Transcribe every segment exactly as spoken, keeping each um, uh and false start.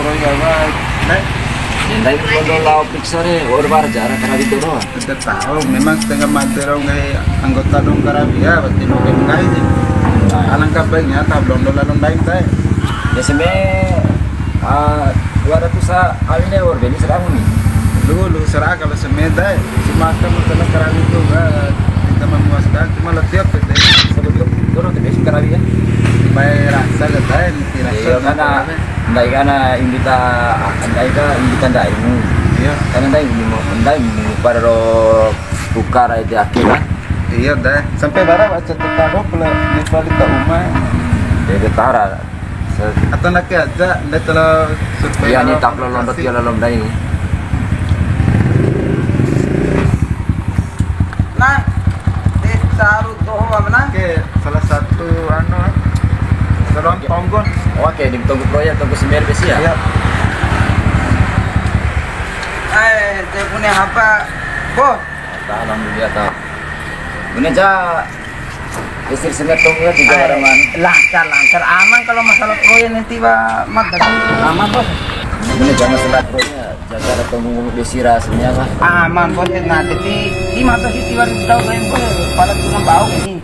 Roy apa? Ndai. Ya, ndai londo lao periksa re, wa'ur wara jara karawi doro. Kita tahu, memang setengah made rau nggahi anggota dou karawi ya, berarti no kayak nggahi sih. Alangkah baiknya, ta londo lalo ndai, ndai. Ya, seme, ah, dua ratus sa-, awin ya, wa'ur beli serahu nih. Lu, lu serah kalau seme, ndai. Cuma kan masalah karawi itu, eh, kita memuaskan, cuma letih apa, ndai? Sebelum dulu, tuh, besi karawi ya. Baik rasa, ndai. Iya, karena ndai kana imbita, ndai ka imbita ndaimu. Iya. Karena ndai mu, ndai mu para ro tukar ede ake kan. Iya, ndai. Sampai bara baca tukar ro pula ni pala ta uma. Ede tara. Se- Atau nake aja, ndai telo survei. Iya, ni ro tak lo londo aplikasi. Tio lo ndai ni. Nah, di caru doho mana? Oke, salah satu anu, saluang tonggon. Oke, di tonggo proyek, tonggo semer besi ya? Iya. Eh, dia punya apa? Boh. Alhamdulillah, ta. Bune ja, istri semer tonggo tiga orang, man. Lancar, lancar, aman kalau masalah proyek nanti, Pak. Mat, aman, Bos. Bune ja masalah proyek. Jaga atau ngomong besi rasanya lah. Aman, Bos. Nah, jadi di mata sih tiwar tahu kayak gue, kepala cuma bau ini.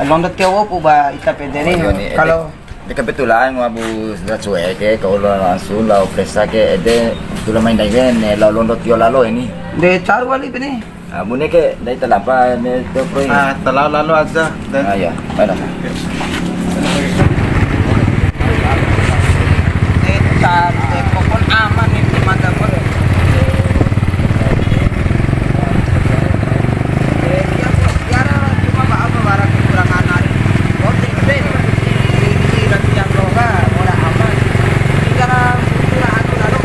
Londo tio pu ba ita pede ni. Oh, iya, nih. Kalau ini kebetulan mau Bu Sudah cuek ya, kalau langsung lau presa ke ede, tulah main dagen, lau londo tio lalo ini. De caru wali bini. Ah, bune ke, dai talampa ne tio pro ini. Ah, telah lalo aja. Ah, ya, mana? Desa, desa pun aman nih, di mata gue. Iya, kok, biar cuma apa, barang kekurangan hari. Oh, tempe. Ini lagi yang roga, ora aman. Tinggal kurang anu, lalu.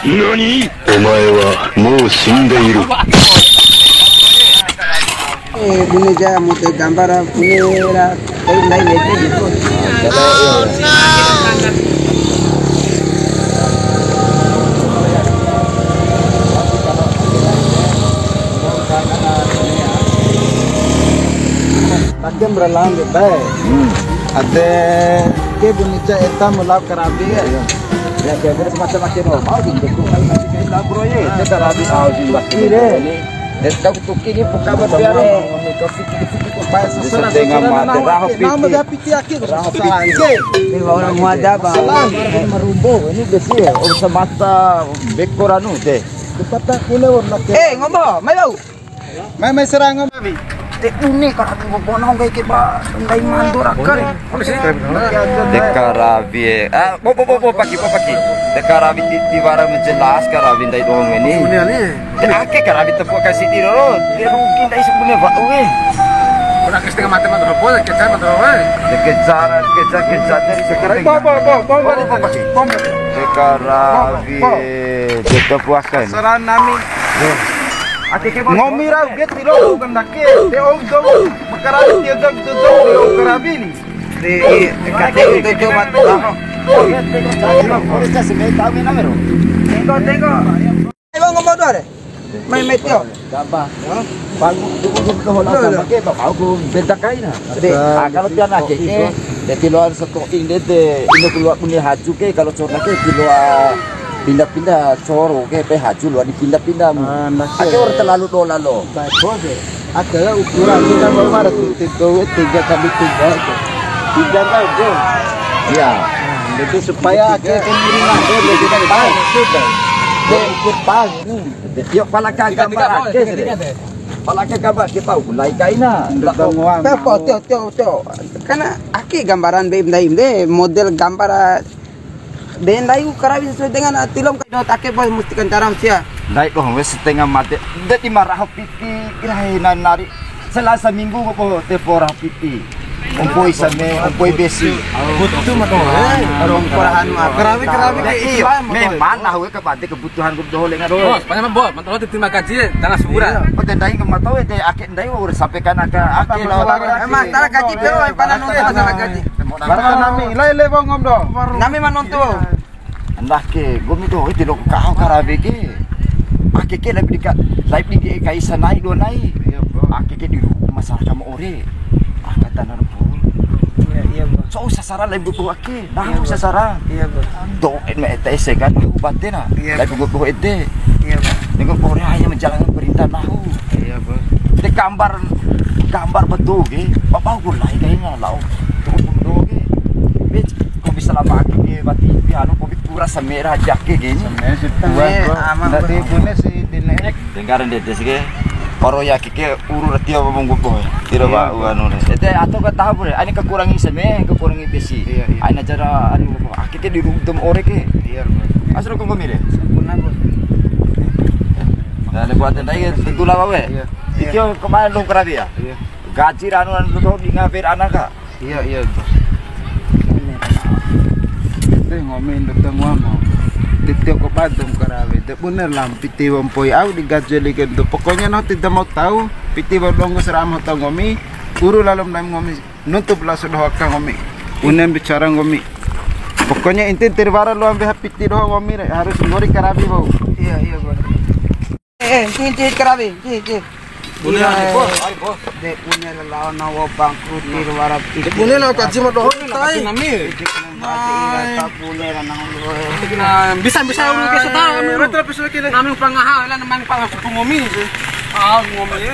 Nani? Omae wa mou shindeiru. Eh, bune ja, mu te gambar, bune ra, tai ndai nete gitu. Takem ra lan de bae. Hmm. Ade ke bune ja eta mu lao karawi ya. Iya. Ya, kira-kira semacam ake no. Mau gitu. Kita bro ye, kita rabi au di bakti re. Esta tuki ni buka berbiare. Setengah mati, raho piti. Nama dia piti aki, raho piti. Ini orang muada, Bang. Salah, ini merumbo, ini besi ya. Orang semata bekor anu deh. Tempat tak punya warna ke. Eh, ngombo, mai bau. Mai, mai serang, mai. Te une karawi bono nggahi ke ba, nggahi mando raka re. Te karawi e. Ah, bo, bo, bo, bo, paki, bo, paki. Te karawi ti, tiwara ma jelas karawi ndai doho ngeni. Te ake karawi tepu kasi di ro. Te rugi ndai sabune wa'u e. Udah ke setengah mati mati robo, kejar mati robo. Te kejar, kejar, kejar dari sekarang. Bo, bo, bo, bo, bo, bo, paki. Te karawi e. Te tepu akan. Saran nami. Ngomi rau ke tilo, bukan dake. Te om dou, makarabi, te dou, te dou, te dou karabi ni. Te, te kate, te coba, tengok, tengok. Ayo, ngomong doa deh. Mai, mai, tio. Gampang. Hah? Bangun, tunggu, tunggu, tunggu, tunggu. Loh, loh. Pakai, bapak, aku bentak kain, ah. Jadi, ah, kalau tiang ake ke, jadi loan sato'i ndede, indo keluar bune haju ke, kalau corna ke, keluar pindah-pindah coro ke, pe haju loan pindah-pindah mu. Ah, nake. Ake orang terlalu dola lo. Baik, bos, ya. Ada ukuran kita mau marah tuh, tiga, tiga kali tiga itu. Tiga kali, bos. Iya. Nah, itu supaya ake ke miring aja, lebih pas. Lebih pas. Yo, pala ka gambar ake sih. Pala ka gambar kita mulai kaina. Tio, tio, tio, tio. Karena ake gambaran be ndai de model gambar, ah, De ndai ku karawi sesuai dengan ati lom, do take boy, musti kancaram sia. Ndai doho wes setengah mate. De di maraho piti irahe nanari. Selasa minggu ko te pora piti. Ompoi same, ompoi besi. Butuh mah doho. Rong perahan mah. Karawi, karawi ke iyo. Memang nahu ke bade kebutuhan grup doho lenga doho. Bos, panjang bos, mantap, terima gaji, tanggal sebulan. Pete ndai ke matau de ake ndai ura sampe kan aka ake lawan. Masalah gaji pe, pana nonton masalah gaji. Barang nami, lai le bongom do. Nami ma nonton. Ndake, nggomi doho ede loko kaho karawi ke. Ake ke lai dika, lai dika kai sanai dua nai. Iya, bro. Ake ke di ru'u masalah kama ore. Aka tanah rumput. Iya, iya, bro. So sasaran lai butuh ake, nahu sasaran. Iya, bro. Do en me ete ese kan, nahu batena. Iya, bro. Lai butuh ede. Iya, bro. Dengan ore hanya menjalankan perintah nahu. Iya, bro. De gambar, gambar betul ke. Bapak gue lai kayak nggak lau. Tuh betul ke. Be, kok bisa lama ake ke, berarti anu, kok pura samera jake gini. Samera si tua, bro. Aman, bro. Ndadi bune si dinek. Dengaran de, de sih ke. Paro ya ke uru rati apa monggo boy. Tiro ba anu. Ete atau ka tahu, bro. Ani kekurangi seme, kekurangi besi. Iya, iya. Ani cara anu, ake ke di ru'u dou ma ore ke. Iya, bro. Asro kongko mire. Sempurna, bro. Nah, le buat ndai ke tentu lah, we. Iya. Iki kemarin lu karawi ya? Iya. Gaji ranu anu tuh di ngapain anak, Kak? Iya, iya, bos. Te nggomi ndo tengua mo. Te tio ko badung karawi. De bune lam piti wa mpoi au di gaji li kento. Pokoknya no tidak mau tahu. Piti wa donggo serama tau nggomi. Uru lalom lam nggomi. Nutup la sudah aka nggomi. Bune bicara nggomi. Pokoknya inti tiwara lu ambil piti doho nggomi re. Harus nggori karawi bau. Iya, iya, bos. Eh, eh, ncih, ncih, karawi, ncih, ncih. Bune, ari, bos, ari, bos. De bune la lao na wo bangkrut di luar. De bune la kaji ma doho tai. Nami. Ira ta bune la nang lo. Nah, bisa, bisa urus ke sota, nami. Betul, betul, betul. Nami pangaha, la nang pangaha supu nggomi. Ah, nggomi.